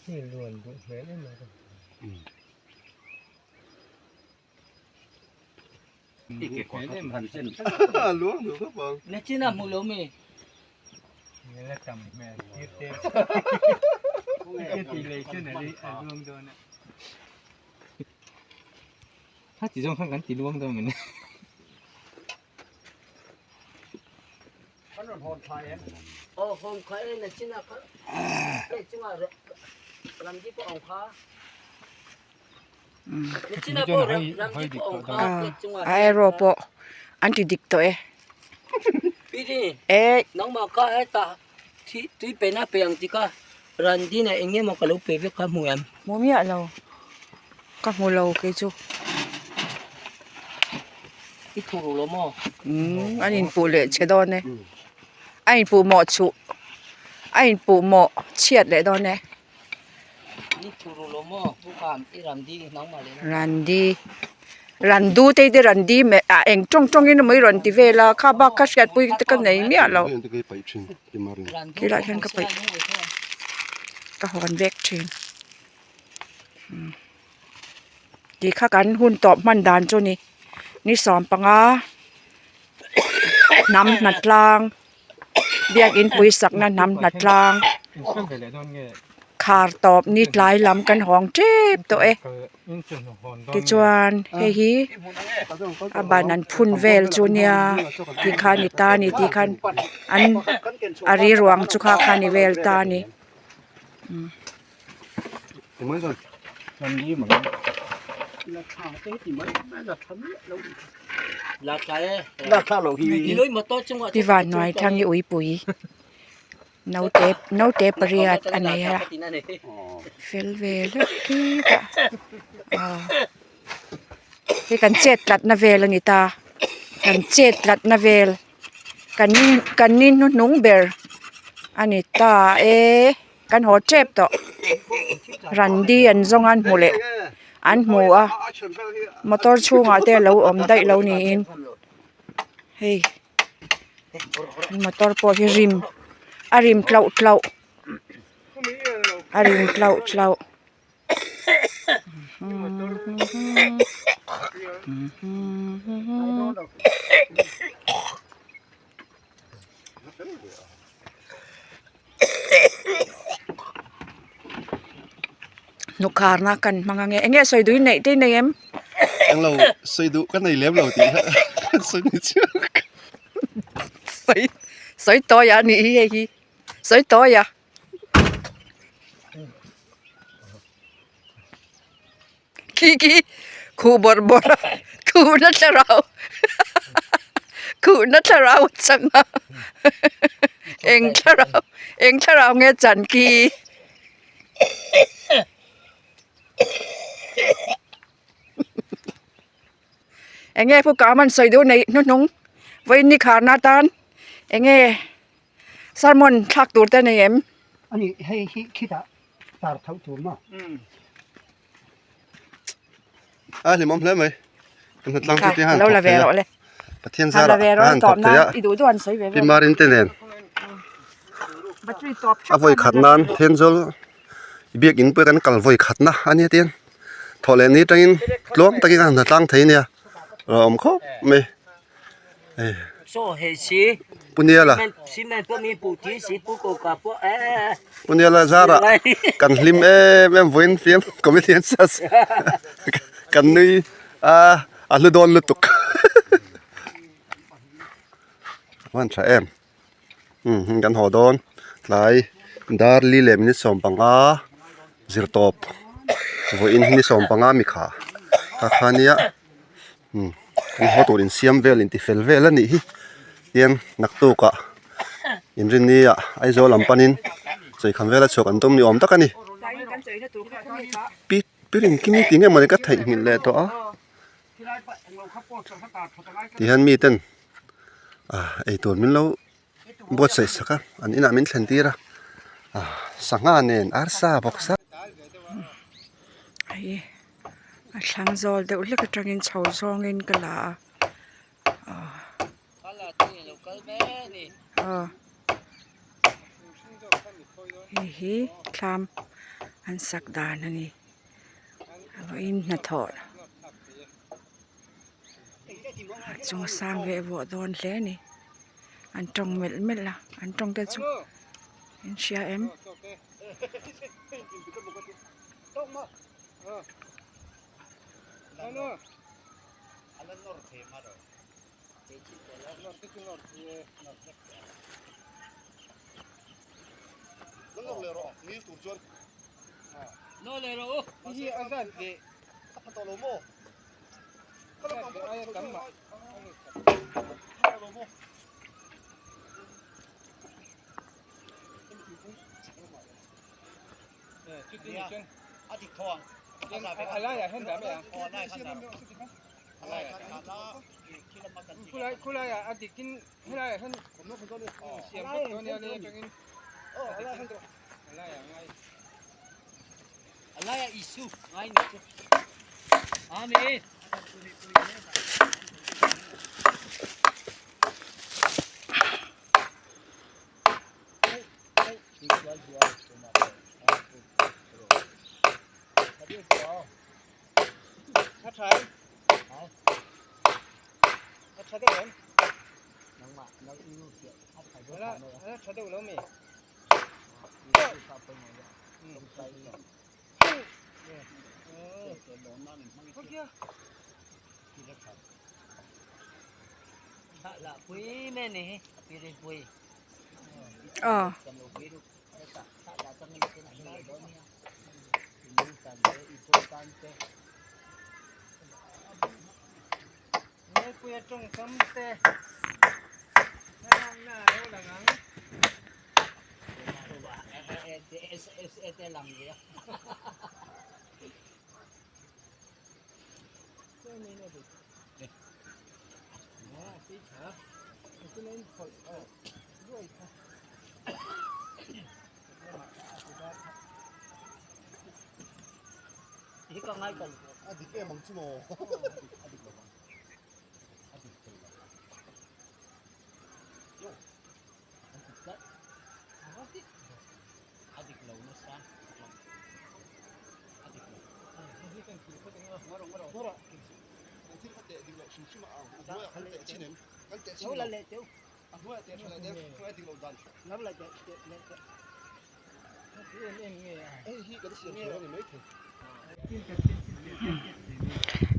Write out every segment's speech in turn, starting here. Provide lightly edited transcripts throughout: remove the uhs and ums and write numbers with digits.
A arrow pawh an ti dik tawh e eh. Hmu miah lo ka hmu lo kei chu umm an inpuh leh che dawn e a inpuh mawh chhuh a inpuh mawh chhiat leh dawn e. Randi randu te hi te randi meh ah eng tawng tawng in emaw i rawn ti vel a kha bak kha hriatpui te ka nei miah lo khilaiah hian ka paih ka hawn vek thin tih kha kan hun tawp hman dan chu a ni ni sawmpanga hnam hnatlang. Biakin puisakna hnam hnatlang khar tawp ni tlai lam kan hawng tep tawh e tichuan hei hi a ban an phun vel chu nia tikhan ni ta a ni tikhan an a riruang chu kha kha ni vel ta a ni. Pi Vanhnuai Thangi uipui naute naute pariat a nei a fel ve hlek khit a aw hei kan chet tlatna vel a ni ta kan chet tlatna vel kan kan ni hnuhnung ber a ni ta e. Kan haw tep tawh randi an zawng a an hmu leh an hmu a motor chhungah te alo awm daih lo niin hei motor pawh hi rim a rim tlauh tlauh a rim tlauh tlauh. Hnukharna kan hmang ange eng nge sawi duh i neih te i nei em? Englo sawi duh ka nei lem lo tih kha sawi ni chiang sawi sawi tawi a nih hi hei hi sawi tawi a. Khi khi khuh bawrh bawrh a khuhna thlarau khuhna thlarau a chang a eng thlarau eng thlarau nge chan khi eng nge pu kam an sawi duh neih hnuhnung vawiin ni kharna atan eng nge sermon thlak tur te nei em? Ani hei hi khitah tar tho tur maw? A hlimawm hle mai. Kan hnatlang chu te han Lo thawk la ve thei a. rawh le. Pathian Han la zarah ve rawh han tawp thawk thei nan a. i duh duh an sawi ve Pi vel. Marin te nen Battery tawp a thak vawi khat nan Thenzawl biakin pawh kan kal vawi khat na a nia tin thawh leh ni atangin tluang takin kan hnatlang thei ania a awm khawp mai. Puniala Puniala zarah kan hlim em em vawiin fiam comedian search kan nui a a hlu dawn lutuk a tha em umm kan haw dawn tlai dar li leh minute 15 zirtawp vawiin hi ni 15 mi kha kha kha nia. Umm kan haw tur insiam vel inti fel vel a nih hi tian naktuk ah inrinni ah Aizawl lam panin chawikhan vel a chhuak an tum ni awm tak a ni pi pirin kim tih nge mawni ka theihnghilh leh tawh a tihian mi ten ah eitur min lo buatsaih sak a an inah min thlen tir a ah sangha nen arsa bawksa. A thlang zawl deuh hlek atangin chho zawngin ka la a ah aw hei hi thlam An sak dan a ni. Vawiin hnathawh a chung sang veh vawh dawn hle a ni. An tawng melh melh a, an tawng te chu in hria em? Aw.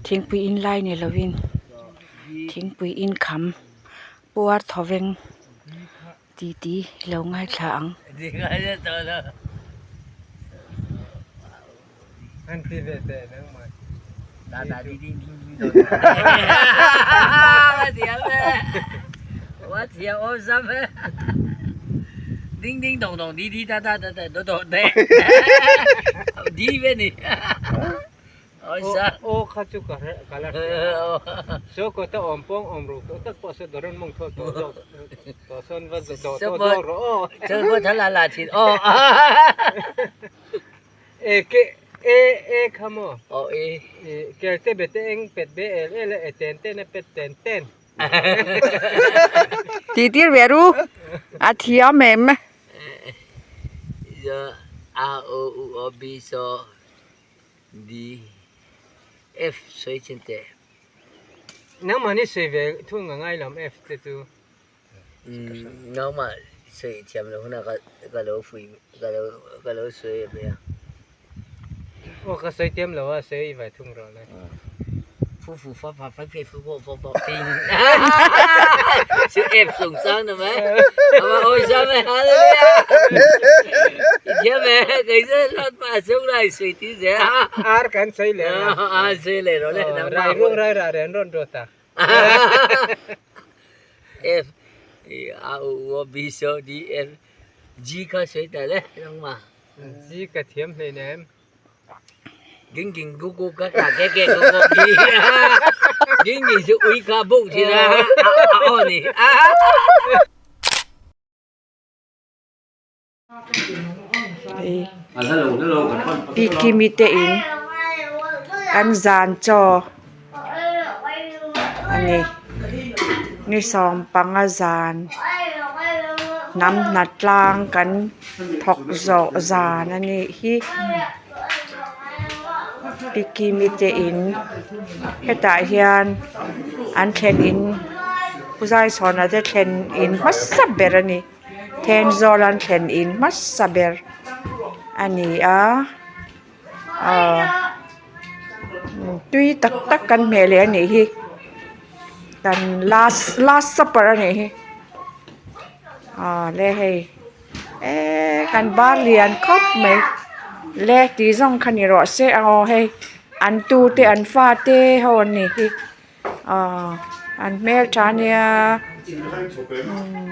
Thingpui in lai ni lovin thingpui in kham puar thawveng titi lo ngaithla ang. Tih tir ve ru a thiam em. Pi Kimi te in an zan chaw a ni ni 15 zan hnam hnatlang kan. Thawk zawh zan a nih hi. Pi Kimi te in hetah hian an thlen in Pu Zaichhawna te thlen in hmasa ber a ni. Thenzawl an thlen in hmasa ber a ni a ahh tui tak tak kan hmeh leh a nih hi kan last last supper a nih hi aw le hei eee kan bar lian khawp mai le tih zawng kha ni rawh se aw hei an tu te an fa te ho an nih hi. Aw an hmeltha ania umm.